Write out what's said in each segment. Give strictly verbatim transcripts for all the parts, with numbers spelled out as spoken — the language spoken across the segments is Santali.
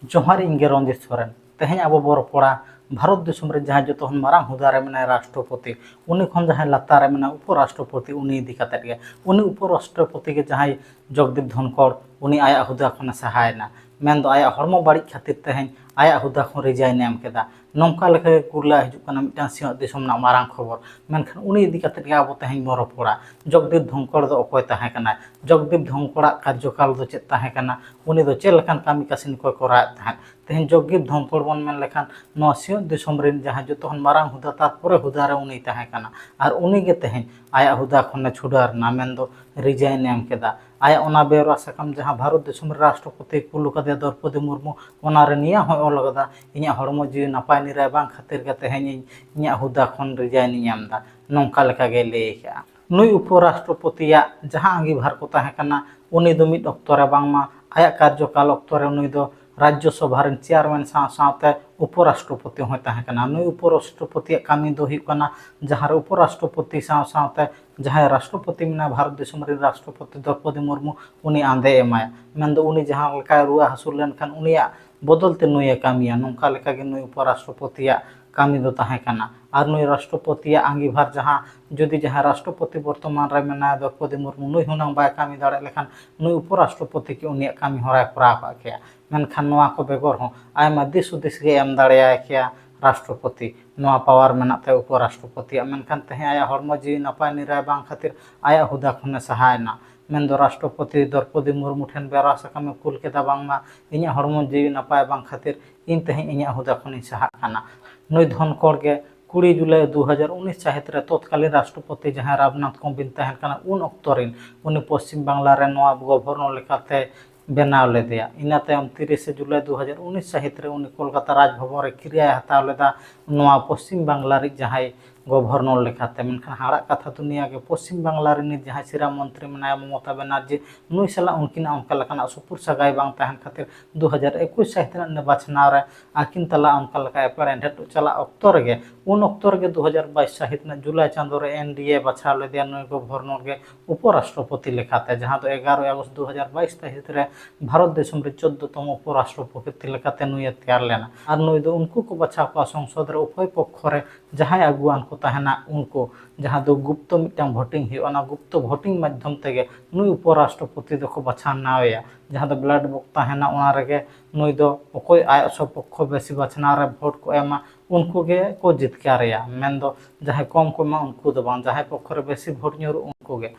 ᱡᱚᱦᱟᱨ, ᱤᱧ ᱜᱮ ᱨᱚᱧᱡᱤᱛ ᱥᱚᱨᱮᱱ᱾ ᱛᱮᱦᱮᱧ ᱟᱵᱚ ᱵᱚ ᱨᱚᱯᱚᱲᱟ ᱵᱷᱟᱨᱚᱛ ᱫᱤᱥᱚᱢ ᱨᱮ ᱡᱟᱦᱟᱸᱭ ᱡᱚᱛᱚ ᱠᱷᱚᱱ ᱢᱟᱨᱟᱝ ᱦᱩᱫᱟᱹ ᱨᱮ ᱢᱮᱱᱟᱭ ᱨᱟᱥᱴᱨᱚᱯᱚᱛᱤ, ᱩᱱᱤ ᱠᱷᱚᱱ ᱡᱟᱦᱟᱸᱭ ᱞᱟᱛᱟᱨ ᱨᱮ ᱢᱮᱱᱟᱭ ᱩᱯᱚ ᱨᱟᱥᱴᱨᱚᱯᱚᱛᱤ, ᱩᱱᱤ ᱤᱫᱤ ᱠᱟᱛᱮᱫ ᱜᱮ᱾ ᱩᱱᱤ ᱩᱯᱚ ᱨᱟᱥᱴᱨᱚᱯᱚᱛᱤ ᱜᱮ ᱡᱟᱦᱟᱸᱭ ᱡᱚᱜᱽᱫᱤᱯ ᱫᱷᱚᱱᱠᱚᱲ, ᱩᱱᱤ ᱟᱭᱟᱜ ᱦᱩᱫᱟᱹ ᱠᱷᱚᱱᱮ ᱥᱟᱦᱟᱭᱮᱱᱟ᱾ ᱢᱮᱱᱫᱚ ᱟᱭᱟᱜ ᱦᱚᱲᱢᱚ ᱵᱟᱹᱲᱤᱡ ᱠᱷᱟᱹᱛᱤᱨ ᱛᱮᱦᱮᱧ ᱟᱭᱟᱜ ᱦᱩᱫᱟᱹ ᱠᱷᱚᱱ ᱨᱤᱡᱟᱭᱤᱱ ᱮ ᱮᱢ ᱠᱮᱫᱟ᱾ ᱱᱚᱝᱠᱟ ᱞᱮᱠᱟ ᱜᱮ ᱠᱩᱨᱞᱟ ᱦᱤᱡᱩᱜ ᱠᱟᱱᱟ ᱢᱤᱫᱴᱟᱝ ᱥᱤᱧᱚᱛ ᱫᱤᱥᱚᱢ ᱨᱮᱱᱟᱜ ᱢᱟᱨᱟᱝ ᱠᱷᱚᱵᱚᱨ᱾ ᱢᱮᱱᱠᱷᱟᱱ ᱩᱱᱤ ᱤᱫᱤ ᱠᱟᱛᱮᱫ ᱜᱮ ᱟᱵᱚ ᱛᱮᱦᱮᱧ ᱵᱚᱱ ᱨᱚᱯᱚᱲᱟ᱾ ᱡᱚᱜᱽᱫᱤᱯ ᱫᱷᱚᱱᱠᱚᱲ ᱫᱚ ᱚᱠᱚᱭ ᱛᱟᱦᱮᱸ ᱠᱟᱱᱟᱭ? ᱡᱚᱜᱽᱫᱤᱯ ᱫᱷᱚᱱᱠᱚᱲᱟᱜ ᱠᱟᱨᱡᱚᱠᱟᱞ ᱫᱚ ᱪᱮᱫ ᱛᱟᱦᱮᱸ ᱠᱟᱱᱟ? ᱩᱱᱤ ᱫᱚ ᱪᱮᱫ ᱞᱮᱠᱟᱱ ᱠᱟᱹᱢᱤ ᱠᱟᱹᱥᱱᱤ ᱠᱚᱭ ᱠᱚᱨᱟᱣᱮᱫ ᱛᱟᱦᱮᱸᱫ? ᱛᱮᱦᱮᱧ ᱡᱚᱜᱽᱫᱤᱯ ᱫᱷᱚᱱᱠᱚᱲ ᱵᱚᱱ ᱢᱮᱱ ᱞᱮᱠᱷᱟᱱ ᱱᱚᱣᱟ ᱥᱤᱧᱚᱛ ᱫᱤᱥᱚᱢ ᱨᱮᱱ ᱡᱟᱦᱟᱸ ᱡᱚᱛᱚ ᱠᱷᱚᱱ ᱢᱟᱨᱟᱝ ᱦᱩᱫᱟᱹ, ᱛᱟᱨᱯᱚᱨᱮ ᱦᱩᱫᱟᱹ ᱨᱮ ᱩᱱᱤ ᱛᱟᱦᱮᱸ ᱠᱟᱱᱟ᱾ ᱟᱨ ᱩᱱᱤ ᱜᱮ ᱛᱮᱦᱮᱧ ᱟᱭᱟᱜ ᱦᱩᱫᱟᱹ ᱠᱷᱚᱱᱮ ᱪᱷᱩᱰᱟᱹᱨ ᱮᱱᱟ, ᱢᱮᱱᱫᱚ ᱨᱤᱡᱟᱭᱤᱱ ᱮ ᱮᱢ ᱠᱮᱫᱟ᱾ ᱟᱭᱟᱜ ᱚᱱᱟ ᱵᱮᱣᱨᱟ ᱥᱟᱠᱟᱢ ᱡᱟᱦᱟᱸ ᱵᱷᱟᱨᱚᱛ ᱫᱤᱥᱚᱢ ᱨᱮ ᱨᱟᱥᱴᱨᱚᱯᱚᱛᱤ ᱠᱩᱞ ᱠᱟᱫᱮᱭᱟ ᱫᱨᱚᱯᱚᱫᱤ ᱢᱩᱨᱢᱩ, ᱚᱱᱟ ᱨᱮ ᱱᱤᱭᱟᱹ ᱦᱚᱸᱭ ᱚᱞ ᱠᱟᱫᱟ, "ᱤᱧᱟᱹᱜ ᱦᱚᱲᱢᱚ ᱡᱤᱣᱤ ᱱᱟᱯᱟᱭ ᱱᱤᱨᱟᱭ ᱵᱟᱝ ᱠᱷᱟᱹᱛᱤᱨ ᱜᱮ ᱛᱮᱦᱮᱧ ᱤᱧ ᱤᱧᱟᱹᱜ ᱦᱩᱫᱟᱹ ᱠᱷᱚᱱ ᱨᱤᱡᱟᱭᱤᱱ ᱤᱧ ᱮᱢ ᱮᱫᱟ", ᱱᱚᱝᱠᱟ ᱞᱮᱠᱟ ᱜᱮ ᱞᱟᱹᱭ ᱠᱟᱜᱼᱟ᱾ ᱱᱩᱭ ᱩᱯᱚᱨᱟᱥᱴᱨᱚᱯᱚᱛᱤᱭᱟᱜ ᱡᱟᱦᱟᱸ ᱟᱸᱜᱤᱵᱷᱟᱨ ᱠᱚ ᱛᱟᱦᱮᱸ ᱠᱟᱱᱟ, ᱩᱱᱤ ᱫᱚ ᱢᱤᱫ ᱚᱠᱛᱚ ᱨᱮ ᱵᱟᱝᱢᱟ ᱟᱭᱟᱜ ᱠᱟᱨᱡᱚᱠᱟᱞ ᱚᱠᱛᱚ ᱨᱮ ᱩᱱᱤ ᱫᱚ ᱨᱟᱡᱽᱡᱚ ᱥᱚᱵᱷᱟ ᱨᱮᱱ ᱪᱮᱭᱟᱨᱢᱮᱱ ᱥᱟᱶ ᱥᱟᱶᱛᱮ ᱩᱯᱚᱨᱟᱥᱴᱨᱚᱯᱚᱛᱤ ᱦᱚᱸᱭ ᱛᱟᱦᱮᱸ ᱠᱟᱱᱟ᱾ ᱱᱩᱭ ᱩᱯᱚᱨᱟᱥᱴᱨᱚᱯᱚᱛᱤᱭᱟᱜ ᱠᱟᱹᱢᱤ ᱫᱚ ᱦᱩᱭᱩᱜ ᱠᱟᱱᱟ, ᱡᱟᱦᱟᱸ ᱨᱮ ᱩᱯᱚᱨᱟᱥᱴᱨᱚᱯᱚᱛᱤ ᱥᱟᱶ ᱥᱟᱶᱛᱮ ᱡᱟᱦᱟᱸᱭ ᱨᱟᱥᱴᱨᱚᱯᱚᱛᱤ ᱢᱮᱱᱟᱭ, ᱵᱷᱟᱨᱚᱛ ᱫᱤᱥᱚᱢ ᱨᱮᱱ ᱨᱟᱥᱴᱨᱚᱯᱚᱛᱤ ᱫᱨᱚᱯᱚᱫᱤ ᱢᱩᱨᱢᱩ, ᱩᱱᱤ ᱟᱸᱫᱮ ᱮᱢᱟᱭᱟ᱾ ᱢᱮᱱᱫᱚ ᱩᱱᱤ ᱡᱟᱦᱟᱸ ᱞᱮᱠᱟᱭ ᱨᱩᱣᱟᱹ ᱦᱟᱹᱥᱩ ᱞᱮᱱᱠᱷᱟᱱ ᱩᱱᱤᱭᱟᱜ ᱵᱚᱫᱚᱞ ᱛᱮ ᱱᱩᱭᱮ ᱠᱟᱹᱢᱤᱭᱟ᱾ ᱱᱚᱝᱠᱟ ᱞᱮᱠᱟᱜᱮ ᱱᱩᱭ ᱩᱯᱚᱨᱟᱥᱴᱨᱚᱯᱚᱛᱤᱭᱟᱜ ᱠᱟᱹᱢᱤ ᱫᱚ ᱛᱟᱦᱮᱸ ᱠᱟᱱᱟ᱾ ᱟᱨ ᱱᱩᱭ ᱨᱟᱥᱴᱨᱚᱯᱚᱛᱤᱭᱟᱜ ᱟᱸᱜᱤᱵᱷᱟᱨ ᱡᱟᱦᱟᱸ, ᱡᱩᱫᱤ ᱡᱟᱦᱟᱸᱭ ᱨᱟᱥᱴᱨᱚᱯᱚᱛᱤ ᱵᱚᱨᱛᱚᱢᱟᱱ ᱨᱮ ᱢᱮᱱᱟᱭᱟ ᱫᱨᱚᱯᱚᱫᱤ ᱢᱩᱨᱢᱩ, ᱱᱩᱭ ᱦᱩᱱᱟᱹᱝ ᱵᱟᱭ ᱠᱟᱹᱢᱤ ᱫᱟᱲᱮᱭᱟᱜ ᱞᱮᱠᱷᱟᱱ ᱱᱩᱭ ᱩᱯᱚᱨᱟᱥᱴᱨᱚᱯᱚᱛᱤ ᱠᱤ ᱩᱱᱤᱭᱟᱜ ᱠᱟᱹᱢᱤ ᱦᱚᱨᱟᱭ ᱠᱚᱨᱟᱣ ᱠᱟᱜ ᱠᱮᱭᱟ? ᱢᱮᱱᱠᱷᱟᱱ ᱱᱚᱣᱟ ᱠᱚ ᱵᱮᱜᱚᱨ ᱦᱚᱸ ᱟᱭᱢᱟ ᱫᱤᱥ ᱦᱩᱫᱤᱥ ᱜᱮ ᱮᱢ ᱫᱟᱲᱮᱭᱟᱭ ᱠᱮᱭᱟ ᱨᱟᱥᱴᱨᱚᱯᱚᱛᱤ᱾ ᱱᱚᱣᱟ ᱯᱟᱣᱟᱨ ᱢᱮᱱᱟᱜ ᱛᱟᱭᱟ ᱩᱯᱚᱨᱟᱥᱴᱨᱚᱯᱚᱛᱤᱭᱟᱜ᱾ ᱢᱮᱱᱠᱷᱟᱱ ᱛᱮᱦᱮᱧ ᱟᱭᱟᱜ ᱦᱚᱲᱢᱚ ᱡᱤᱣᱤ ᱱᱟᱯᱟᱭ ᱱᱤᱨᱟᱭ ᱵᱟᱝ ᱠᱷᱟᱹᱛᱤᱨ ᱟᱭᱟᱜ ᱦᱩᱫᱟ ᱠᱷᱚᱱᱮ ᱥᱟᱦᱟᱭᱮᱱᱟ᱾ ᱢᱮᱱᱫᱚ ᱨᱟᱥᱴᱨᱚᱯᱚᱛᱤ ᱫᱨᱚᱯᱚᱫᱤ ᱢᱩᱨᱢᱩ ᱴᱷᱮᱱ ᱵᱮᱣᱨᱟ ᱥᱟᱠᱟᱢᱮ ᱠᱩᱞ ᱠᱮᱫᱟ, ᱵᱟᱝᱢᱟ ᱤᱧᱟᱹᱜ ᱦᱚᱲᱢᱚ ᱡᱤᱣᱤ ᱱᱟᱯᱟᱭ ᱵᱟᱝ ᱠᱷᱟᱹᱛᱤᱨ ᱤᱧ ᱛᱮᱦᱮᱧ ᱤᱧᱟᱹᱜ ᱦᱩᱫᱟ ᱠᱷᱚᱱᱤᱧ ᱥᱟᱦᱟᱜ ᱠᱟᱱᱟ᱾ ᱱᱩᱭ ᱫᱷᱚᱱᱠᱚᱲ ᱜᱮ ᱠᱩᱲᱤ ᱡᱩᱞᱟᱭ ᱫᱩ ᱦᱟᱡᱟᱨ ᱩᱱᱤᱥ ᱥᱟᱹᱦᱤᱛ ᱨᱮ ᱛᱚᱛᱠᱟᱞᱤᱱ ᱨᱟᱥᱴᱨᱚᱯᱚᱛᱤ ᱡᱟᱦᱟᱸᱭ ᱨᱟᱢᱱᱟᱛᱷ ᱠᱳᱵᱤᱱᱫ ᱛᱟᱦᱮᱸ ᱠᱟᱱᱟ, ᱩᱱ ᱚᱠᱛᱚ ᱨᱮᱱ ᱩᱱᱤ ᱯᱚᱥᱪᱤᱢ ᱵᱟᱝᱞᱟ ᱨᱮ ᱱᱚᱣᱟ ᱜᱚᱵᱷᱚᱨᱱᱚᱨ ᱞᱮᱠᱟᱛᱮ ᱵᱮᱱᱟᱣ ᱞᱮᱫᱮᱭᱟ᱾ ᱤᱱᱟᱹ ᱛᱟᱭᱚᱢ ᱛᱤᱨᱤᱥᱮ ᱡᱩᱞᱟᱭ ᱫᱩ ᱦᱟᱡᱟᱨ ᱩᱱᱤᱥ ᱥᱟᱹᱦᱤᱛ ᱨᱮ ᱩᱱᱤ ᱠᱳᱞᱠᱟᱛᱟ ᱨᱟᱡᱽ ᱵᱷᱚᱵᱚᱱ ᱨᱮ ᱠᱤᱨᱤᱭᱟᱭ ᱦᱟᱛᱟᱣ ᱞᱮᱫᱟ ᱱᱚᱣᱟ ᱯᱚᱥᱪᱤᱢ ᱵᱟᱝᱞᱟ ᱨᱤᱡ ᱡᱟᱦᱟᱸᱭ ᱜᱚᱵᱷᱚᱨᱱᱚᱨ ᱞᱮᱠᱟᱛᱮ᱾ ᱢᱮᱱᱠᱷᱟᱱ ᱦᱟᱦᱟᱲᱟᱜ ᱠᱟᱛᱷᱟ ᱫᱚ ᱱᱤᱭᱟᱹ ᱜᱮ, ᱯᱚᱥᱪᱤᱢ ᱵᱟᱝᱞᱟ ᱨᱤᱱᱤᱡ ᱡᱟᱦᱟᱸᱭ ᱥᱤᱨᱟ ᱢᱚᱱᱛᱨᱤ ᱢᱮᱱᱟᱭᱟ ᱢᱚᱢᱚᱛᱟ ᱵᱮᱱᱟᱨᱡᱤ, ᱱᱩᱭ ᱥᱟᱞᱟᱜ ᱩᱱᱠᱤᱱᱟᱜ ᱚᱱᱠᱟ ᱞᱮᱠᱟᱱᱟᱜ ᱥᱩᱯᱩᱨ ᱥᱟᱹᱜᱟᱭ ᱵᱟᱝ ᱛᱟᱦᱮᱱ ᱠᱷᱟᱹᱛᱤᱨ ᱫᱩ ᱦᱟᱡᱟᱨ ᱮᱠᱩᱥ ᱥᱟᱹᱦᱤᱛ ᱨᱮᱱᱟᱜ ᱵᱟᱪᱷᱱᱟᱣ ᱨᱮ ᱟᱹᱠᱤᱱ ᱛᱟᱞᱟ ᱚᱱᱠᱟ ᱞᱮᱠᱟ ᱮᱯᱮᱨ ᱮᱸᱰᱮᱫ ᱪᱟᱞᱟᱜ ᱚᱠᱛᱚ ᱨᱮᱜᱮ, ᱩᱱ ᱚᱠᱛᱚ ᱨᱮᱜᱮ ᱫᱩ ᱦᱟᱡᱟᱨ ᱵᱟᱭᱤᱥ ᱥᱟᱹᱦᱤᱛ ᱨᱮᱱᱟᱜ ᱡᱩᱞᱟᱭ ᱪᱟᱸᱫᱳ ᱨᱮ ᱮᱱᱰᱤᱮ ᱵᱟᱪᱷᱟᱣ ᱞᱮᱫᱮᱭᱟ ᱱᱩᱭ ᱜᱚᱵᱷᱚᱨᱱᱚᱨ ᱜᱮ ᱩᱯᱚᱨᱟᱥᱴᱨᱚᱯᱚᱛᱤ ᱞᱮᱠᱟᱛᱮ, ᱡᱟᱦᱟᱸ ᱫᱚ ᱮᱜᱟᱨᱚ ᱟᱜᱚᱥᱴ ᱫᱩ ᱦᱟᱡᱟᱨ ᱵᱟᱭᱤᱥ ᱥᱟᱹᱦᱤᱛ ᱨᱮ ᱵᱷᱟᱨᱚᱛ ᱫᱤᱥᱚᱢ ᱨᱮ ᱪᱳᱫᱽᱫᱳ ᱛᱚᱢ ᱩᱯᱚᱨᱟᱥᱴᱨᱚᱯᱚᱛᱤ ᱞᱮᱠᱟᱛᱮ ᱱᱩᱭᱮ ᱛᱮᱭᱟᱨ ᱞᱮᱱᱟ᱾ ᱟᱨ ᱱᱩᱭ ᱫᱚ ᱩᱱᱠᱩ ᱠᱚ ᱵᱟᱪᱷᱟᱣ ᱠᱚᱣᱟ ᱥᱚᱝᱥᱚᱫ ᱨᱮ ᱩᱵᱷᱚᱭ ᱯᱚᱠᱠᱷᱚ ᱨᱮ ᱡᱟᱦᱟᱸᱭ ᱟᱹᱜᱩᱣᱟᱱ ᱠᱚ ᱛᱟᱦᱮᱱᱟ ᱩᱱᱠᱩ, ᱡᱟᱦᱟᱸ ᱫᱚ ᱜᱩᱯᱛᱚ ᱢᱤᱫᱴᱟᱝ ᱵᱷᱳᱴᱤᱝ ᱦᱩᱭᱩᱜᱼᱟ, ᱚᱱᱟ ᱜᱩᱯᱛᱚ ᱵᱷᱳᱴᱤᱝ ᱢᱟᱫᱽᱫᱷᱚᱢ ᱛᱮᱜᱮ ᱱᱩᱭ ᱩᱯᱚᱨᱟᱥᱴᱨᱚᱯᱚᱛᱤ ᱫᱚᱠᱚ ᱵᱟᱪᱷᱟᱣ ᱱᱟᱣᱮᱭᱟ᱾ ᱡᱟᱦᱟᱸ ᱫᱚ ᱵᱞᱮᱠ ᱵᱚᱠᱥ ᱛᱟᱦᱮᱱᱟ, ᱚᱱᱟ ᱨᱮᱜᱮ ᱱᱩᱭ ᱫᱚ ᱚᱠᱚᱭ ᱟᱭᱟᱜ ᱥᱚᱯᱚᱠᱠᱷᱚ ᱵᱮᱥᱤ ᱵᱟᱪᱷᱱᱟᱣ ᱨᱮ ᱵᱷᱳᱴ ᱠᱚ ᱮᱢᱟ, ᱩᱱᱠᱩ ᱜᱮ ᱠᱚ ᱡᱤᱛᱠᱟᱹᱨᱮᱭᱟ, ᱢᱮᱱᱫᱚ ᱡᱟᱦᱟᱸᱭ ᱠᱚᱢ ᱠᱚ ᱮᱢᱟ ᱩᱱᱠᱩ ᱫᱚ ᱵᱟᱝ, ᱡᱟᱦᱟᱸᱭ ᱯᱚᱠᱠᱷᱚ ᱨᱮ ᱵᱮᱥᱤ ᱵᱷᱳᱴ ᱧᱩᱨᱩᱜ ᱩᱱᱠᱩ ᱜᱮ᱾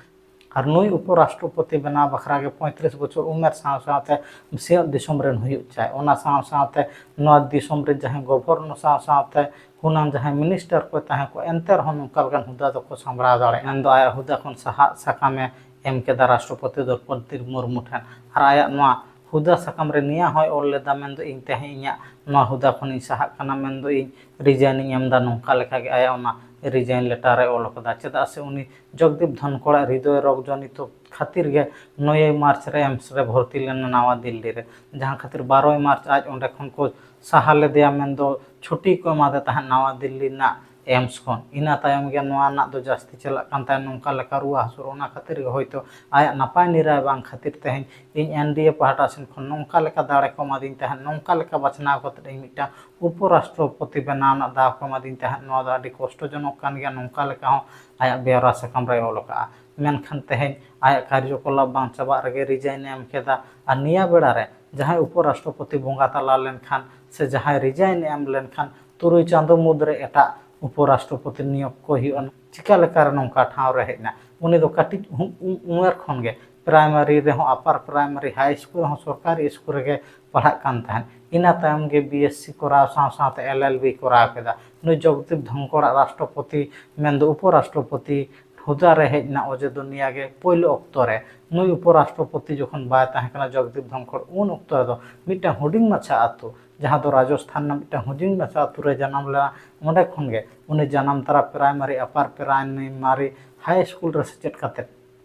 ᱟᱨ ᱱᱩᱭ ᱩᱯᱚᱨᱟᱥᱴᱨᱚᱯᱚᱛᱤ ᱵᱮᱱᱟᱣ ᱵᱟᱠᱷᱨᱟ ᱜᱮ ᱯᱚᱸᱭᱛᱨᱤᱥ ᱵᱚᱪᱷᱚᱨ ᱩᱢᱮᱨ ᱥᱟᱶ ᱥᱟᱶᱛᱮ ᱥᱤᱧᱚᱛ ᱫᱤᱥᱚᱢ ᱨᱮᱱ ᱦᱩᱭᱩᱜ ᱪᱟᱭ, ᱚᱱᱟ ᱥᱟᱶ ᱥᱟᱶᱛᱮ ᱱᱚᱣᱟ ᱫᱤᱥᱚᱢ ᱨᱮ ᱡᱟᱦᱟᱸᱭ ᱜᱚᱵᱷᱚᱨᱱᱚᱨ ᱥᱟᱶ ᱥᱟᱶᱛᱮ ᱦᱩᱱᱟᱝ ᱡᱟᱦᱟᱸᱭ ᱢᱤᱱᱤᱥᱴᱟᱨ ᱠᱚ ᱛᱟᱦᱮᱸ ᱠᱚ, ᱮᱱᱛᱮ ᱨᱮᱦᱚᱸ ᱱᱚᱝᱠᱟ ᱞᱮᱠᱟᱱ ᱦᱩᱫᱟ ᱫᱚᱠᱚ ᱥᱟᱢᱵᱲᱟᱣ ᱫᱟᱲᱮᱭᱟᱜᱼᱟ᱾ ᱢᱮᱱᱫᱚ ᱟᱭᱟᱜ ᱦᱩᱫᱟ ᱠᱷᱚᱱ ᱥᱟᱦᱟᱜ ᱥᱟᱠᱟᱢᱮ ᱮᱢ ᱠᱮᱫᱟ ᱨᱟᱥᱴᱨᱚᱯᱚᱛᱤ ᱫᱨᱚᱯᱚᱫᱤ ᱢᱩᱨᱢᱩ ᱴᱷᱮᱱ᱾ ᱟᱨ ᱟᱭᱟᱜ ᱱᱚᱣᱟ ᱦᱩᱫᱟ ᱥᱟᱠᱟᱢ ᱨᱮ ᱱᱤᱭᱟᱹ ᱦᱚᱸᱭ ᱚᱞ ᱞᱮᱫᱟ, ᱢᱮᱱᱫᱚ ᱤᱧ ᱛᱮᱦᱮᱧ ᱤᱧᱟᱹᱜ ᱱᱚᱣᱟ ᱦᱩᱫᱟ ᱠᱷᱚᱱᱤᱧ ᱥᱟᱦᱟᱜ ᱠᱟᱱᱟ, ᱢᱮᱱᱫᱚ ᱤᱧ ᱨᱤᱡᱟᱭᱤᱱ ᱤᱧ ᱮᱢ ᱮᱫᱟ, ᱱᱚᱝᱠᱟ ᱞᱮᱠᱟᱜᱮ ᱟᱭᱟᱜ ᱚᱱᱟ ᱨᱤᱡᱟᱭᱤᱱ ᱞᱮᱴᱟᱨ ᱮ ᱚᱞ ᱠᱟᱫᱟ᱾ ᱪᱮᱫᱟᱜ ᱥᱮ ᱩᱱᱤ ᱡᱚᱜᱽᱫᱤᱯ ᱫᱷᱚᱱᱠᱚᱲᱟᱜ ᱦᱨᱤᱫᱚᱭ ᱨᱳᱜᱽ ᱡᱚᱱᱤᱛᱚ ᱠᱷᱟᱹᱛᱤᱨ ᱜᱮ ᱱᱚᱭᱮᱭ ᱢᱟᱨᱪ ᱨᱮ ᱮᱢᱥ ᱨᱮ ᱵᱷᱚᱨᱛᱤ ᱞᱮᱱᱟ ᱱᱟᱣᱟ ᱫᱤᱞᱞᱤ ᱨᱮ, ᱡᱟᱦᱟᱸ ᱠᱷᱟᱹᱛᱤᱨ ᱵᱟᱨᱚᱭ ᱢᱟᱨᱪ ᱟᱡ ᱚᱸᱰᱮ ᱠᱷᱚᱱ ᱠᱚ ᱥᱟᱦᱟ ᱞᱮᱫᱮᱭᱟ, ᱢᱮᱱᱫᱚ ᱪᱷᱩᱴᱤ ᱠᱚ ᱮᱢᱟᱫᱮ ᱛᱟᱦᱮᱸᱫ ᱱᱟᱣᱟ ᱫᱤᱞᱞᱤ ᱨᱮᱱᱟᱜ ᱮᱢᱥ ᱠᱷᱚᱱ᱾ ᱤᱱᱟᱹ ᱛᱟᱭᱚᱢ ᱜᱮ ᱱᱚᱣᱟ ᱨᱮᱱᱟᱜ ᱫᱚ ᱡᱟᱹᱥᱛᱤ ᱪᱟᱞᱟᱜ ᱠᱟᱱ ᱛᱟᱦᱮᱸᱫ, ᱱᱚᱝᱠᱟ ᱞᱮᱠᱟ ᱨᱩᱣᱟᱹ ᱦᱟᱹᱥᱩ᱾ ᱚᱱᱟ ᱠᱷᱟᱹᱛᱤᱨ ᱜᱮ ᱦᱚᱭᱛᱳ ᱟᱭᱟᱜ ᱱᱟᱯᱟᱭ ᱱᱤᱨᱟᱭ ᱵᱟᱝ ᱠᱷᱟᱹᱛᱤᱨ ᱛᱮᱦᱮᱧ ᱤᱧ ᱮᱱᱰᱤᱮ ᱯᱟᱦᱴᱟ ᱥᱮᱱ ᱠᱷᱚᱱ ᱱᱚᱝᱠᱟ ᱞᱮᱠᱟ ᱫᱟᱲᱮ ᱠᱚ ᱮᱢᱟᱫᱤᱧ ᱛᱟᱦᱮᱸᱫ, ᱱᱚᱝᱠᱟ ᱞᱮᱠᱟ ᱵᱟᱪᱷᱱᱟᱣ ᱠᱟᱛᱮᱫ ᱤᱧ ᱢᱤᱫᱴᱟᱝ ᱩᱯᱚᱨᱟᱥᱴᱨᱚᱯᱚᱛᱤ ᱵᱮᱱᱟᱣ ᱨᱮᱱᱟᱜ ᱫᱟᱣ ᱠᱚ ᱮᱢᱟᱫᱤᱧ ᱛᱟᱦᱮᱸᱫ, ᱱᱚᱣᱟ ᱫᱚ ᱟᱹᱰᱤ ᱠᱚᱥᱴᱚᱡᱚᱱᱚᱠ ᱠᱟᱱ ᱜᱮᱭᱟ, ᱱᱚᱝᱠᱟ ᱞᱮᱠᱟ ᱦᱚᱸ ᱟᱭᱟᱜ ᱵᱮᱣᱨᱟ ᱥᱟᱠᱟᱢ ᱨᱮᱭ ᱚᱞ ᱟᱠᱟᱫᱼᱟ᱾ ᱢᱮᱱᱠᱷᱟᱱ ᱛᱮᱦᱮᱧ ᱟᱭᱟᱜ ᱠᱟᱨᱡᱚᱠᱚᱞᱟᱯ ᱵᱟᱝ ᱪᱟᱵᱟᱜ ᱨᱮᱜᱮ ᱨᱤᱡᱟᱭᱤᱱ ᱮ ᱮᱢ ᱠᱮᱫᱟ᱾ ᱟᱨ ᱱᱤᱭᱟᱹ ᱵᱮᱲᱟ ᱨᱮ ᱡᱟᱦᱟᱸᱭ ᱩᱯᱚᱨᱟᱥᱴᱨᱚᱯᱚᱛᱤ ᱵᱚᱸᱜᱟ ᱛᱟᱞᱟ ᱞᱮᱱᱠᱷᱟᱱ ᱥᱮ ᱡᱟᱦᱟᱸᱭ ᱨᱤᱡᱟᱭᱤᱱ ᱮ ᱮᱢ ᱞᱮᱱᱠᱷᱟᱱ ᱛᱩᱨᱩᱭ ᱪᱟᱸᱫᱚ ᱢᱩᱫᱽᱨᱮ ᱮᱴᱟᱜ ᱩᱯᱚᱨᱟᱥᱴᱨᱚᱯᱚᱛᱤ ᱱᱤᱭᱳᱜᱽ ᱠᱚ ᱦᱩᱭᱩᱜᱼᱟ᱾ ᱪᱤᱠᱟ ᱞᱮᱠᱟᱨᱮ ᱱᱚᱝᱠᱟ ᱴᱷᱟᱶ ᱨᱮ ᱦᱮᱡ ᱮᱱᱟ? ᱩᱱᱤ ᱫᱚ ᱠᱟᱹᱴᱤᱡ ᱩ-, ᱩ-, ᱩᱢᱮᱨ ᱠᱷᱚᱱ ᱜᱮ ᱯᱨᱟᱭᱢᱟᱨᱤ ᱨᱮᱦᱚᱸ, ᱟᱯᱟᱨ ᱯᱨᱟᱭᱢᱟᱨᱤ, ᱦᱟᱭ ᱥᱠᱩᱞ ᱨᱮᱦᱚᱸ ᱥᱚᱨᱠᱟᱨᱤ ᱥᱠᱩᱞ ᱨᱮᱜᱮ ᱯᱟᱲᱦᱟᱜ ᱠᱟᱱ ᱛᱟᱦᱮᱸᱫ᱾ ᱤᱱᱟᱹ ᱛᱟᱭᱚᱢ ᱜᱮ ᱵᱤ ᱮᱥ ᱥᱤ ᱠᱚᱨᱟᱣ ᱥᱟᱶ ᱥᱟᱶᱛᱮ ᱮᱞ ᱮᱞ ᱵᱤ ᱠᱚᱨᱟᱣ ᱠᱮᱫᱟ᱾ ᱱᱩᱭ ᱡᱚᱜᱽᱫᱤᱯ ᱫᱷᱚᱱᱠᱚᱲᱟᱜ ᱨᱟᱥᱴᱨᱚᱯᱚᱛᱤ, ᱢᱮᱱᱫᱚ ᱩᱯᱚᱨᱟᱥᱴᱨᱚᱯᱚᱛᱤ ᱦᱩᱫᱟ ᱨᱮ ᱦᱮᱡ ᱮᱱᱟ᱾ ᱚᱡᱮ ᱫᱚ ᱱᱤᱭᱟᱹ ᱜᱮ, ᱯᱳᱭᱞᱳ ᱚᱠᱛᱚ ᱨᱮ ᱱᱩᱭ ᱩᱯᱚᱨᱟᱥᱴᱨᱚᱯᱚᱛᱤ ᱡᱚᱠᱷᱚᱱ ᱵᱟᱭ ᱛᱟᱦᱮᱸ ᱠᱟᱱᱟ ᱡᱚᱜᱽᱫᱤᱯ ᱫᱷᱚᱱᱠᱷᱚᱲ, ᱩᱱ ᱚᱠᱛᱚ ᱨᱮᱫᱚ ᱢᱤᱫᱴᱟᱝ ᱦᱩᱰᱤᱧ ᱢᱟᱪᱷᱟ ᱟᱹᱛᱩ, ᱡᱟᱦᱟᱸ ᱫᱚ ᱨᱟᱡᱚᱥᱛᱷᱟᱱ ᱨᱮᱱᱟᱜ ᱢᱤᱫᱴᱟᱝ ᱦᱩᱰᱤᱧ ᱢᱟᱪᱷᱟ ᱟᱹᱛᱩ ᱨᱮ ᱡᱟᱱᱟᱢ ᱞᱮᱱᱟ᱾ ᱚᱸᱰᱮ ᱠᱷᱚᱱ ᱜᱮ ᱩᱱᱤ ᱡᱟᱱᱟᱢ ᱛᱚᱨᱟ ᱯᱨᱟᱭᱢᱟᱨᱤ, ᱟᱯᱟᱨ ᱯᱨᱟᱭᱢᱟᱨᱤ, ᱦᱟᱭ ᱥᱠᱩᱞ ᱨᱮ ᱥᱮᱪᱮᱫ ᱠᱟᱛᱮᱫ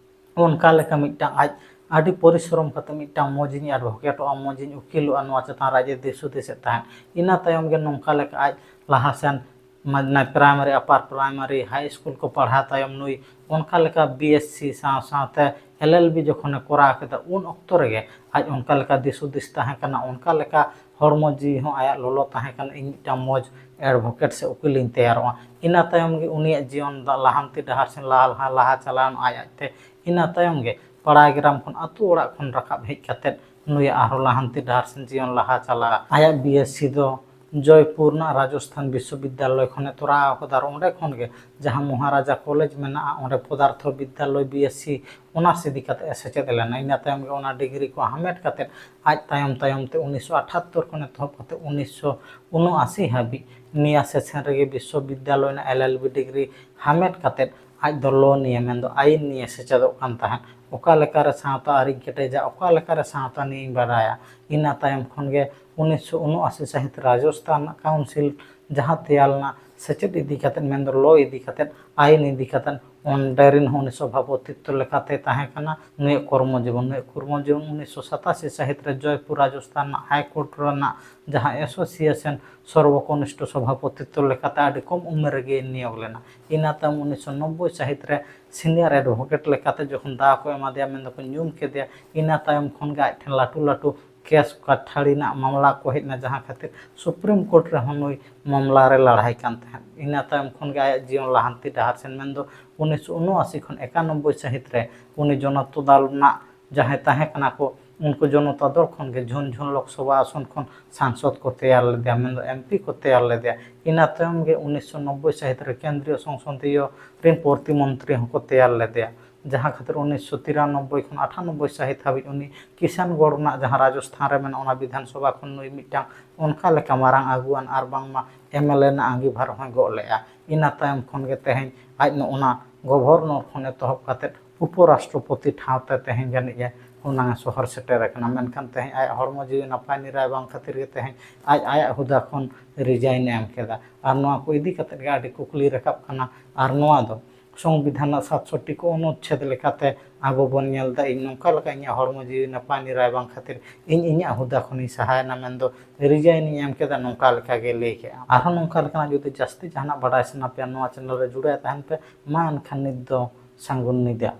ᱚᱱᱠᱟ ᱞᱮᱠᱟ ᱢᱤᱫᱴᱟᱝ ᱟᱡ ᱟᱹᱰᱤ ᱯᱚᱨᱤᱥᱨᱚᱢ ᱠᱟᱛᱮ ᱢᱤᱫᱴᱟᱝ ᱢᱚᱡᱽ ᱤᱧ ᱮᱰᱵᱷᱚᱠᱮᱴᱚᱜᱼᱟ, ᱢᱚᱡᱽ ᱤᱧ ᱩᱠᱤᱞᱚᱜᱼᱟ, ᱱᱚᱣᱟ ᱪᱮᱛᱟᱱ ᱨᱮ ᱟᱡ ᱮ ᱫᱤᱥ ᱦᱩᱫᱤᱥᱮᱫ ᱛᱟᱦᱮᱸᱫ᱾ ᱤᱱᱟᱹ ᱛᱟᱭᱚᱢ ᱜᱮ ᱱᱚᱝᱠᱟ ᱞᱮᱠᱟ ᱟᱡ ᱞᱟᱦᱟ ᱥᱮᱱ ᱢᱟᱱᱮ ᱯᱨᱟᱭᱢᱟᱨᱤ, ᱟᱯᱟᱨ ᱯᱨᱟᱭᱢᱟᱨᱤ, ᱦᱟᱭ ᱥᱠᱩᱞ ᱠᱚ ᱯᱟᱲᱦᱟᱣ ᱛᱟᱭᱚᱢ ᱱᱩᱭ ᱚᱱᱠᱟ ᱞᱮᱠᱟ ᱵᱤ ᱮᱥ ᱥᱤ ᱥᱟᱶ ᱥᱟᱶᱛᱮ ᱮᱞ ᱮᱞ ᱵᱤ ᱡᱚᱠᱷᱚᱱᱮ ᱠᱚᱨᱟᱣ ᱠᱮᱫᱟ, ᱩᱱ ᱚᱠᱛᱚ ᱨᱮᱜᱮ ᱟᱡ ᱚᱱᱠᱟ ᱞᱮᱠᱟ ᱫᱤᱥ ᱦᱩᱫᱤᱥ ᱛᱟᱦᱮᱸ ᱠᱟᱱᱟ, ᱚᱱᱠᱟ ᱞᱮᱠᱟ ᱦᱚᱲᱢᱚ ᱡᱤᱣᱤ ᱦᱚᱸ ᱟᱭᱟᱜ ᱞᱚᱞᱚ ᱛᱟᱦᱮᱸ ᱠᱟᱱᱟ, "ᱤᱧ ᱢᱤᱫᱴᱟᱝ ᱢᱚᱡᱽ ᱮᱰᱵᱷᱚᱠᱮᱴ ᱥᱮ ᱩᱠᱤᱞᱤᱧ ᱛᱮᱭᱟᱨᱚᱜᱼᱟ᱾" ᱤᱱᱟᱹ ᱛᱟᱭᱚᱢ ᱜᱮ ᱩᱱᱤᱭᱟᱜ ᱡᱤᱭᱚᱱ ᱫᱚ ᱞᱟᱦᱟᱱᱛᱤ ᱰᱟᱦᱟᱨ ᱥᱮᱱ ᱞᱟᱦᱟ, ᱞᱟᱦᱟ, ᱞᱟᱦᱟ ᱪᱟᱞᱟᱣ ᱮᱱᱟ ᱟᱡ ᱟᱡᱛᱮ᱾ ᱤᱱᱟᱹ ᱛᱟᱭᱚᱢ ᱜᱮ ᱯᱟᱲᱟ ᱜᱮᱨᱟᱢ ᱠᱷᱚᱱ ᱟᱹᱛᱩ ᱚᱲᱟᱜ ᱠᱷᱚᱱ ᱨᱟᱠᱟᱵ ᱦᱮᱡ ᱠᱟᱛᱮᱫ ᱱᱩᱭᱟᱜ ᱟᱨᱦᱚᱸ ᱞᱟᱦᱟᱱᱛᱤ ᱰᱟᱦᱟᱨ ᱥᱮᱱ ᱡᱤᱭᱚᱱ ᱞᱟᱦᱟ ᱪᱟᱞᱟᱜᱼᱟ᱾ ᱟᱭᱟᱜ ᱵᱤ ᱮᱥ ᱥᱤ ᱫᱚ ᱡᱚᱭᱯᱩᱨ ᱨᱮᱱᱟᱜ ᱨᱟᱡᱚᱥᱛᱷᱟᱱ ᱵᱤᱥᱥᱚᱵᱤᱫᱽᱫᱟᱞᱚᱭ ᱠᱷᱚᱱᱮ ᱛᱚᱨᱟᱣ ᱟᱠᱟᱫᱟ ᱟᱨ ᱚᱸᱰᱮ ᱠᱷᱚᱱ ᱜᱮ ᱡᱟᱦᱟᱸ ᱢᱚᱦᱟᱨᱟᱡᱟ ᱠᱚᱞᱮᱡᱽ ᱢᱮᱱᱟᱜᱼᱟ, ᱚᱸᱰᱮ ᱯᱚᱫᱟᱨᱛᱷᱚ ᱵᱤᱫᱽᱫᱟᱞᱚᱭ, ᱵᱤ ᱮᱥ ᱥᱤ, ᱚᱱᱟᱨᱥ ᱤᱫᱤ ᱠᱟᱛᱮ ᱮ ᱥᱮᱪᱮᱫ ᱞᱮᱱᱟ᱾ ᱤᱱᱟᱹ ᱛᱟᱭᱚᱢ ᱜᱮ ᱚᱱᱟ ᱰᱤᱜᱽᱨᱤ ᱠᱚ ᱦᱟᱢᱮᱴ ᱠᱟᱛᱮ ᱟᱡ ᱛᱟᱭᱚᱢ ᱛᱟᱭᱚᱢ ᱛᱮ ᱩᱱᱤᱥᱥᱚ ᱟᱴᱷᱟᱛᱛᱚᱨ ᱠᱷᱚᱱ ᱮᱛᱚᱦᱚᱵ ᱠᱟᱛᱮ ᱩᱱᱤᱥᱥᱚ ᱩᱱᱩᱟᱥᱤ ᱦᱟᱹᱵᱤᱡ ᱱᱤᱭᱟᱹ ᱥᱮᱥᱚᱱ ᱨᱮᱜᱮ ᱵᱤᱥᱥᱚᱵᱤᱫᱽᱫᱟᱞᱚᱭ ᱨᱮᱱᱟᱜ ᱮᱞ ᱮᱞ ᱵᱤ ᱰᱤᱜᱽᱨᱤ ᱦᱟᱢᱮᱴ ᱠᱟᱛᱮ ᱟᱡ ᱫᱚ ᱞᱚ ᱱᱤᱭᱮ, ᱢᱮᱱᱫᱚ ᱟᱹᱭᱤᱱ ᱱᱤᱭᱮ ᱥᱮᱪᱮᱫᱚᱜ ᱠᱟᱱ ᱛᱟᱦᱮᱸᱫ᱾ ᱚᱠᱟ ᱞᱮᱠᱟᱨᱮ ᱥᱟᱶᱛᱟ ᱟᱹᱨᱤᱧ ᱠᱮᱴᱮᱡᱟ, ᱚᱠᱟ ᱞᱮᱠᱟᱨᱮ ᱥᱟᱶᱛᱟ ᱱᱤᱭᱮᱧ ᱵᱟᱰᱟᱭᱟ᱾ ᱤᱱᱟᱹ ᱛᱟᱭᱚᱢ ᱠᱷᱚᱱ ᱜᱮ ᱩᱱᱤᱥᱥᱚ ᱩᱱᱩᱟᱥᱤ ᱥᱟᱹᱦᱤᱛ ᱨᱟᱡᱚᱥᱛᱷᱟᱱ ᱨᱮᱱᱟᱜ ᱠᱟᱣᱩᱱᱥᱤᱞ ᱡᱟᱦᱟᱸ ᱛᱮᱭᱟᱨ ᱞᱮᱱᱟ, ᱥᱮᱪᱮᱫ ᱤᱫᱤ ᱠᱟᱛᱮᱫ, ᱢᱮᱱᱫᱚ ᱞᱚ ᱤᱫᱤ ᱠᱟᱛᱮᱫ, ᱟᱹᱭᱤᱱ ᱤᱫᱤ ᱠᱟᱛᱮᱫ, ᱚᱸᱰᱮ ᱨᱤᱱ ᱦᱚᱸ ᱩᱱᱤ ᱥᱚᱵᱷᱟᱯᱚᱛᱤᱛᱛᱚ ᱞᱮᱠᱟᱛᱮ ᱛᱟᱦᱮᱸ ᱠᱟᱱᱟ᱾ ᱱᱩᱭᱟᱜ ᱠᱚᱨᱢᱚ ᱡᱤᱵᱚᱱ, ᱱᱩᱭᱟᱜ ᱠᱚᱨᱢᱚ ᱡᱤᱵᱚᱱ ᱩᱱᱤᱥᱥᱚ ᱥᱟᱛᱟᱥᱤ ᱥᱟᱹᱦᱤᱛ ᱨᱮ ᱡᱚᱭᱯᱩᱨ ᱨᱟᱡᱚᱥᱛᱷᱟᱱ ᱨᱮᱱᱟᱜ ᱦᱟᱭ ᱠᱳᱨᱴ ᱨᱮᱱᱟᱜ ᱡᱟᱦᱟᱸ ᱮᱥᱳᱥᱤᱭᱮᱥᱚᱱ ᱥᱚᱨᱵᱚᱠᱚᱱᱤᱥᱴᱷᱚ ᱥᱚᱵᱷᱟᱯᱚᱛᱤᱛᱛᱚ ᱞᱮᱠᱟᱛᱮ ᱟᱹᱰᱤ ᱠᱚᱢ ᱩᱢᱮᱨ ᱨᱮᱜᱮᱭ ᱱᱤᱭᱳᱜᱽ ᱞᱮᱱᱟ᱾ ᱤᱱᱟᱹ ᱛᱟᱭᱚᱢ ᱩᱱᱤᱥᱥᱚ ᱱᱚᱵᱵᱳᱭ ᱥᱟᱹᱦᱤᱛ ᱨᱮ ᱥᱤᱱᱤᱭᱟᱨ ᱮᱰᱵᱷᱚᱠᱮᱴ ᱞᱮᱠᱟᱛᱮ ᱡᱚᱠᱷᱚᱱ ᱫᱟᱣ ᱠᱚ ᱮᱢᱟ ᱫᱮᱭᱟ, ᱢᱮᱱ ᱫᱚᱠᱚ ᱧᱩᱢ ᱠᱮᱫᱮᱭᱟ, ᱤᱱᱟᱹ ᱛᱟᱭᱚᱢ ᱠᱷᱚᱱ ᱜᱮ ᱟᱡ ᱴᱷᱮᱱ ᱞᱟᱹᱴᱩ ᱞᱟᱹᱴᱩ ᱠᱮᱥ ᱠᱟᱴᱷᱟᱲᱤ ᱨᱮᱱᱟᱜ ᱢᱟᱢᱞᱟ ᱠᱚ ᱦᱮᱡ ᱮᱱᱟ, ᱡᱟᱦᱟᱸ ᱠᱷᱟᱹᱛᱤᱨ ᱥᱩᱯᱨᱤᱢ ᱠᱳᱨᱴ ᱨᱮᱦᱚᱸ ᱱᱩᱭ ᱢᱟᱢᱞᱟ ᱨᱮ ᱞᱟᱲᱦᱟᱭ ᱠᱟᱱ ᱛᱟᱦᱮᱸᱫ᱾ ᱤᱱᱟᱹ ᱛᱟᱭᱚᱢ ᱠᱷᱚᱱ ᱜᱮ ᱟᱭᱟᱜ ᱡᱤᱭᱚᱱ ᱞᱟᱦᱟᱱᱛᱤ ᱰᱟᱦᱟᱨ ᱥᱮᱱ, ᱢᱮᱱᱫᱚ ᱩᱱᱤᱥᱥᱚ ᱩᱱᱩᱟᱥᱤ ᱠᱷᱚᱱ ᱮᱠᱟᱱᱚᱵᱵᱳᱭ ᱥᱟᱹᱦᱤᱛ ᱨᱮ ᱩᱱᱤ ᱡᱚᱱᱚᱛᱟ ᱫᱚᱞ ᱨᱮᱱᱟᱜ ᱡᱟᱦᱟᱸᱭ ᱛᱟᱦᱮᱸ ᱠᱟᱱᱟ ᱠᱚ, ᱩᱱᱠᱩ ᱡᱚᱱᱚᱛᱟ ᱫᱚᱞ ᱠᱷᱚᱱ ᱜᱮ ᱡᱷᱩᱱᱡᱷᱩᱱ ᱞᱳᱠᱥᱚᱵᱷᱟ ᱟᱥᱚᱱ ᱠᱷᱚᱱ ᱥᱟᱝᱥᱚᱫ ᱠᱚ ᱛᱮᱭᱟᱨ ᱞᱮᱫᱮᱭᱟ, ᱢᱮᱱᱫᱚ ᱮᱢ ᱯᱤ ᱠᱚ ᱛᱮᱭᱟᱨ ᱞᱮᱫᱮᱭᱟ᱾ ᱤᱱᱟᱹ ᱛᱟᱭᱚᱢ ᱜᱮ ᱩᱱᱤᱥᱥᱚ ᱱᱚᱵᱵᱳᱭ ᱥᱟᱹᱦᱤᱛ ᱨᱮ ᱠᱮᱱᱫᱨᱤᱭᱚ ᱥᱚᱝᱥᱚᱫᱤᱭᱚ ᱨᱤᱱ ᱯᱨᱚᱛᱤᱢᱚᱱᱛᱨᱤ ᱦᱚᱸᱠᱚ ᱛᱮᱭᱟᱨ ᱞᱮᱫᱮᱭᱟ, ᱡᱟᱦᱟᱸ ᱠᱷᱟᱹᱛᱤᱨ ᱩᱱᱤᱥᱥᱚ ᱛᱤᱨᱟᱱᱚᱵᱵᱳᱭ ᱠᱷᱚᱱ ᱟᱴᱷᱟᱱᱚᱵᱵᱳᱭ ᱥᱟᱹᱦᱤᱛ ᱦᱟᱹᱵᱤᱡ ᱩᱱᱤ ᱠᱤᱥᱟᱱᱜᱚᱲ ᱨᱮᱱᱟᱜ ᱡᱟᱦᱟᱸ ᱨᱟᱡᱚᱥᱛᱷᱟᱱ ᱨᱮ ᱢᱮᱱᱟᱜ, ᱚᱱᱟ ᱵᱤᱫᱷᱟᱱ ᱥᱚᱵᱷᱟ ᱠᱷᱚᱱ ᱱᱩᱭ ᱢᱤᱫᱴᱟᱝ ᱚᱱᱠᱟ ᱞᱮᱠᱟ ᱢᱟᱨᱟᱝ ᱟᱹᱜᱩᱣᱟᱱ ᱟᱨ ᱵᱟᱝᱢᱟ ᱮᱢ ᱮᱞ ᱮ ᱨᱮᱱᱟᱜ ᱟᱸᱜᱤᱵᱷᱟᱨ ᱦᱚᱸᱭ ᱜᱚᱜ ᱞᱮᱫᱼᱟ᱾ ᱤᱱᱟᱹ ᱛᱟᱭᱚᱢ ᱠᱷᱚᱱ ᱜᱮ ᱛᱮᱦᱮᱧ ᱟᱡ ᱱᱚᱜᱼᱚ ᱱᱟ ᱜᱚᱵᱷᱚᱨᱱᱚᱨ ᱠᱷᱚᱱ ᱮᱛᱚᱦᱚᱵ ᱠᱟᱛᱮ ᱩᱯᱚᱨᱟᱥᱴᱨᱚᱯᱚᱛᱤ ᱴᱷᱟᱶ ᱛᱮ ᱛᱮᱦᱮᱧ ᱡᱟᱹᱱᱤᱡ ᱮ ᱦᱩᱱᱟᱹᱝ ᱮ ᱥᱚᱦᱚᱨ ᱥᱮᱴᱮᱨ ᱟᱠᱟᱱᱟ᱾ ᱢᱮᱱᱠᱷᱟᱱ ᱛᱮᱦᱮᱧ ᱟᱭᱟᱜ ᱦᱚᱲᱢᱚ ᱡᱤᱣᱤ ᱱᱟᱯᱟᱭ ᱱᱤᱨᱟᱭ ᱵᱟᱝ ᱠᱷᱟᱹᱛᱤᱨ ᱜᱮ ᱛᱮᱦᱮᱧ ᱟᱡ ᱟᱭᱟᱜ ᱦᱩᱫᱟ ᱠᱷᱚᱱ ᱨᱤᱡᱟᱭᱤᱱ ᱮ ᱮᱢ ᱠᱮᱫᱟ᱾ ᱟᱨ ᱱᱚᱣᱟ ᱠᱚ ᱤᱫᱤ ᱠᱟᱛᱮ ᱜᱮ ᱟᱹᱰᱤ ᱠᱩᱠᱞᱤ ᱨᱟᱠᱟᱵ ᱠᱟᱱᱟ᱾ ᱟᱨ ᱱᱚᱣᱟ ᱫᱚ ᱥᱚᱝᱵᱤᱫᱷᱟᱱ ᱨᱮᱱᱟᱜ ᱥᱟᱛᱥᱚᱴᱴᱤ ᱠᱚ ᱚᱱᱩᱪᱪᱷᱮᱫ ᱞᱮᱠᱟᱛᱮ ᱟᱵᱚ ᱵᱚᱱ ᱧᱮᱞ ᱮᱫᱟ, ᱤᱧ ᱱᱚᱝᱠᱟ ᱞᱮᱠᱟ ᱤᱧᱟᱹᱜ ᱦᱚᱲᱢᱚ ᱡᱤᱣᱤ ᱱᱟᱯᱟᱭ ᱱᱤᱨᱟᱭ ᱵᱟᱝ ᱠᱷᱟᱹᱛᱤᱨ ᱤᱧ ᱤᱧᱟᱹᱜ ᱦᱩᱫᱟ ᱠᱷᱚᱱᱤᱧ ᱥᱟᱦᱟᱭᱮᱱᱟ ᱢᱮᱱᱫᱚ ᱨᱤᱡᱟᱭᱤᱱ ᱤᱧ ᱮᱢ ᱠᱮᱫᱟ, ᱱᱚᱝᱠᱟ ᱞᱮᱠᱟ ᱜᱮ ᱞᱟᱹᱭ ᱠᱮᱫᱼᱟ᱾ ᱟᱨᱦᱚᱸ ᱱᱚᱝᱠᱟ ᱞᱮᱠᱟᱱᱟᱜ ᱡᱩᱫᱤ ᱡᱟᱹᱥᱛᱤ ᱡᱟᱦᱟᱱᱟᱜ ᱵᱟᱰᱟᱭ ᱥᱟᱱᱟ ᱯᱮᱭᱟ, ᱱᱚᱣᱟ ᱪᱮᱱᱮᱞ ᱨᱮ ᱡᱩᱲᱟᱹᱣ ᱛᱟᱦᱮᱱ ᱯᱮ᱾ ᱢᱟ ᱮᱱᱠᱷᱟᱱ ᱱᱤᱛ ᱫᱚ ᱥᱟᱹᱜᱩᱱ ᱧᱤᱫᱟᱹ᱾